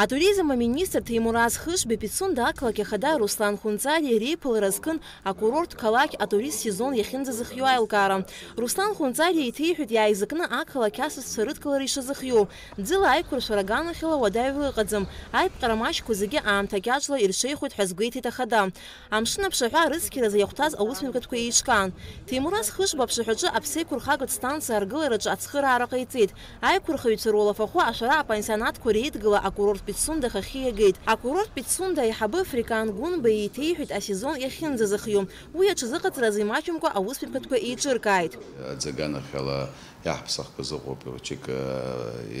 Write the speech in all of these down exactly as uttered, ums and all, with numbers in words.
Атуризм аминистр Ҭемураз Хышба Пицунда ақалақь ахада Руслан Хәынҵариа реиԥылара зкын акурорттә қалақь атурист сезон иахьынӡазыхиоу аилкаара. Руслан Хәынҵариа иҭеиҳәеит иааизакны ақалақь асасцәа рыдкылара ишазыхиоу. Ӡыла аиқәыршәара аганахьала уадаҩра ыҟаӡам, аиԥҟара маҷқәа зегьы аамҭа кьаҿла ирҽеихоит ҳәа азгәеиҭеит ахада. Амшын аԥшаҳәа арыцқьаразы иахәҭаз аусмҩаԥгатәқәа еиҿкаан. Ҭемураз Хышба аԥшаҳәаҿы аԥсеиқәырхагатә станциа аргылараҿы ацхыраара ҟаиҵеит. Аиқәырхаҩцәа руалафахәы ашәара апансионатқәа реидгыла акурорт Пицунда ахахьы иагеит. Акурорт Пицунда аиҳабы Африкан Гәынба еиҭеиҳәеит асезон иахьынӡазыхиоу. Уи аҽазыҟаҵаразы имаҷымкәа аусмҩаԥгатәқәа еиҿыркааит. Аӡы аганахьала иаҳԥсахқәаз ыҟоуп, ҩыџьак, э,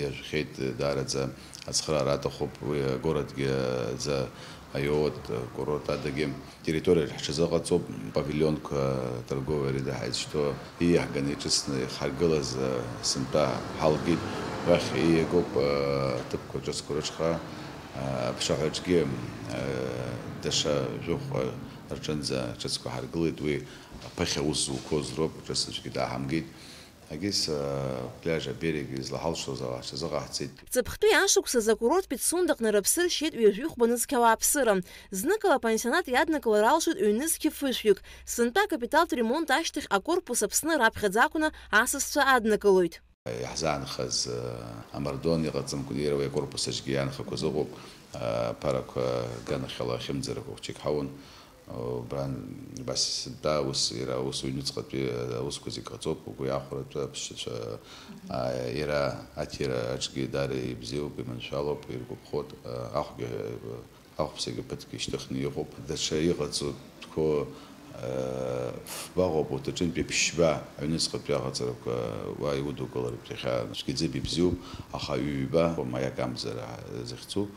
иажәхьеит, даараӡа ацхыраара аҭахуп, уи агородгьы, э, аӡы аиоуеит, э, курорт адагьы. Территориаҿ ҳҽазыҟаҵоуп, павильонқәа, торговые ряды ҳаизшьҭоу, ииаҳганы иҿыцны иҳаргылаз, э, сынтәа ҳалгеит. Уахь ииагоуп, э, аҭыԥқәа ҿыцқәа рыҽха, э, аԥшаҳәаҿгьы, э, даҽа жәохәҟа рҿынӡа ҿыцқәа ҳаргылеит, уи аԥыхьа аус зуқәоз роуп, ҿыц аӡәгьы дааҳамгеит. Агьыс, э, пляж аберег излаҳалшоз ала ҳҽазыҟаҳҵеит. Ҵыԥхтәи ашықәсазы акурорт Пицундаҟны рыԥсы ршьеит ҩажәи хәба нызқь ауааԥсыра. Зныкала апансионат иаднакылар алшоит ҩнызқьи фышәҩык. Сынтәа акапиталтә ремонт ашьҭахь акорпус Аԥсны раԥхьаӡа акәны асасцәа аднакылоит. Иаҳзаанхаз, э, амардуан иҟаҵамкәа, иара уи акорпус аҿгьы иаанхақәаз ыҟоуп, э, аԥарақәа аганахьала ахьымӡарақәа хәҷык ҳауан. Убра абас сынтәа аус, иара аус аҩныҵҟатәи аусқәа зегь ҟаҵоуп, угәы иахәаратәы аԥсшьацәа, а, иара аҭира аҿгьы даара ибзиоуп, иманшәалоуп, иргәаԥхоит, а, ахәгьы, ахәԥсагьы ԥыҭк ишьҭыхны иҟоуп. Даҽа иҟаҵо тәқәоу, а, фба ыҟоуп, урҭ аҿынтәи ԥшьба аҩныҵҟатәи аҟаҵарақәа уа иудукылартә иахьа цәгьаӡа ибзиоуп, аха ҩба, маиак амзара захьӡу.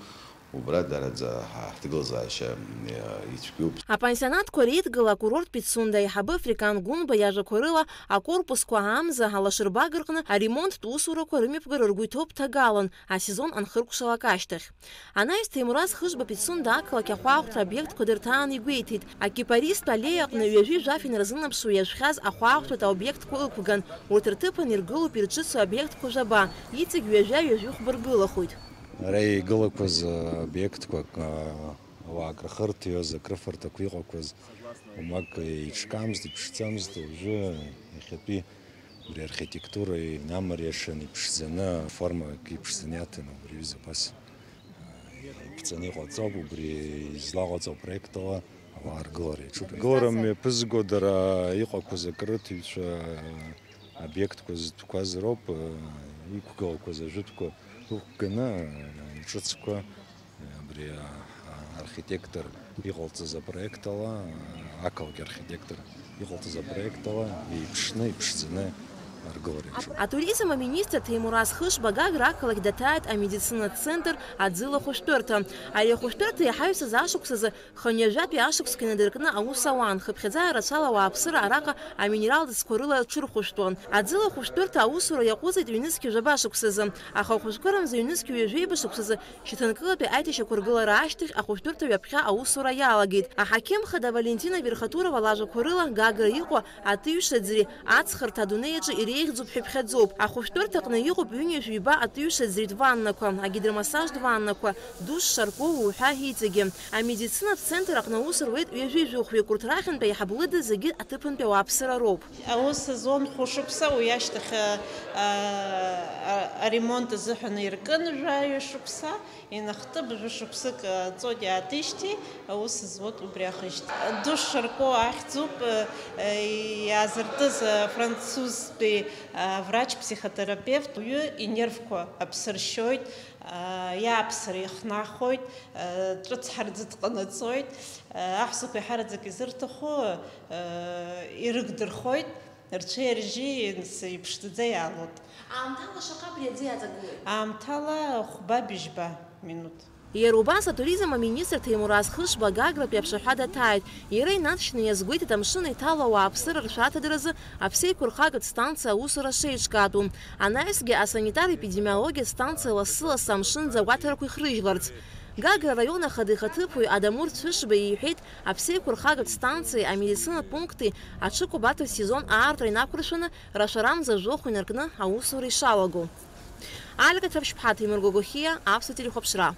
Убра даараӡа ҳа-, ҳҭагылазаашьа, э, ицәгьоуп. Апансионатқәа реидгыла акурорт Пицунда аиҳабы Африкан Гәынба иажәақәа рыла, акорпусқәа амза алашарбага рҟны аремонттә усурақәа рымҩаԥгара ргәы иҭоуп ҭагалан, асезон анхыркәшалак ашьҭахь. Анаҩс Ҭемураз Хышба Пицунда ақалақь ахәаахәҭра обиектқәа дырҭааны игәеиҭеит, акипаристтә аллеиа аҟны ҩажәи жәаф инарзынаԥшуа иажәхьаз ахәаахәҭратә обиектқәа ықәган, урҭ рҭыԥан иргылоуп ирҿыцу обиектқәа жәаба, иҵегь ҩажәа-ҩажәи хәба ргылахоит. Ара игылақәаз, а, обиектқәак, а, ауаа акрыхырҭиуаз, акрыфарҭақәа иҟақәаз, уамак еиҿкаамызт, иԥшӡамызт, уажәы иахьатәи абри архитектура инамариашан, иԥшӡаны, аформа акы иԥшӡаны иаҭан, убри аҩыза абас, а, иԥҵаны иҟаҵоуп, убри излаҟаҵоу апроект ала ауаа аргылара иаҿуп. Аргылара мҩаԥызго дара иҟақәаз акрыҭыҩцәа, обиектқәа зтәқәаз роуп, э, иқәгылақәаз ажәытәқәа ықәганы, э, ҿыцқәа, э, абри, а, а, архитектор иҟалҵаз апроект ала, а, ақалақь архитектор иҟалҵаз апроект ала еиԥшны, иԥшӡаны аргылара иаҿуп. Атуризм аминистр Ҭемураз Хышба Гагра ақалақь даҭааит амедицинатә центр Аӡыла ахәышәтәырҭа. Ари ахәышәтәырҭа иҳаҩсыз ашықәсазы Хынҩажәатәи ашықәсқәа инадыркны аус ауан, хыԥхьаӡа рацәала ауааԥсыра араҟа аминералтә ӡқәа рыла рҽырхәышәтәуан. Аӡыла ахәышәтәырҭа аусура иаҟәыҵит ҩнызқь жәаба шықәсазы, аха ахәыҷқәа рымза ҩнызқь ҩажәеиба шықәсазы шьаҭанкылатәи аиҭашьақәыргылара ашьҭахь ахәышәтәырҭа ҩаԥхьа аусура иалагеит. Аҳақьым хада Валентина Верхотурова лажәақәа рыла, Гагра иҟоу атыҩшаӡреи аҵхарҭа адунеи аҿы иреиӷьӡоуп ҳәа иԥхьаӡоуп. Ахәышәтәырҭаҟны иҟоуп ҩынҩажәи ҩба атыҩшаӡреитә ваннақәа, агидромассажтә ваннақәа, душ, шаркоу уҳәа иҵегьы. Амедицинатә центр аҟны аус руеит ҩажәи жәохәҩык, урҭ рахьынтә аиҳаб лыда зегьы аҭыԥантәи ауааԥсыра роуп. Аус зуан хәышықәса, уи ашьҭахь, а, а, а, аремонт азыҳәан иркын жәаҩа шықәса, инахтып, жәа шықәсык, а, ҵоит иаатижьҭеи, аус зуеит убри ахижьҭеи. Душ шаркоу ахьӡуп, а, а, иаазыртыз, а, французтәи, а, врач-психотерапевт, уаҩы инервқәа аԥсы ршьоит, а, иааԥсара ихнахуеит, а, ҿыц ҳарӡыҭ ҟанаҵоит, а, аҳәсақәа иаҳараӡак изырҭаху, а, ирыгдырхоит, рцәеи ржьи, нас, иԥшӡаӡа иаалоит. Аамҭала шаҟа абри аӡы иаҵагылоу? Аамҭала хәба-быжьба минуҭ. Иара убас атуризм аминистр Ҭемураз Хышба Гагратәи аԥшаҳәа даҭааит. Иара инаҵшьны иазгәеиҭеит амшын иҭало ауааԥсыра ршәарҭадаразы аԥсеиқәырхагатә станциа аусура шеиҿкаатәу. Анаҩсгьы асанитар-епидемиологиатә станциа лассы-лассы амшынӡа агәаҭарақәа ихрыжьларц. Гагра араион ахада ихаҭыԥуаҩ Адамур Цәышба иҳәеит, аԥсеиқәырхагатә станциеи амедицинатә пункти аҽыкәабарҭатә сезон аартра инақәыршәаны рашәарамза жәохә инаркны аусура ишалаго. Алика Ҭаԥшьԥҳа, Ҭемыр Гогохиа, Аԥсуа телехәаԥшра.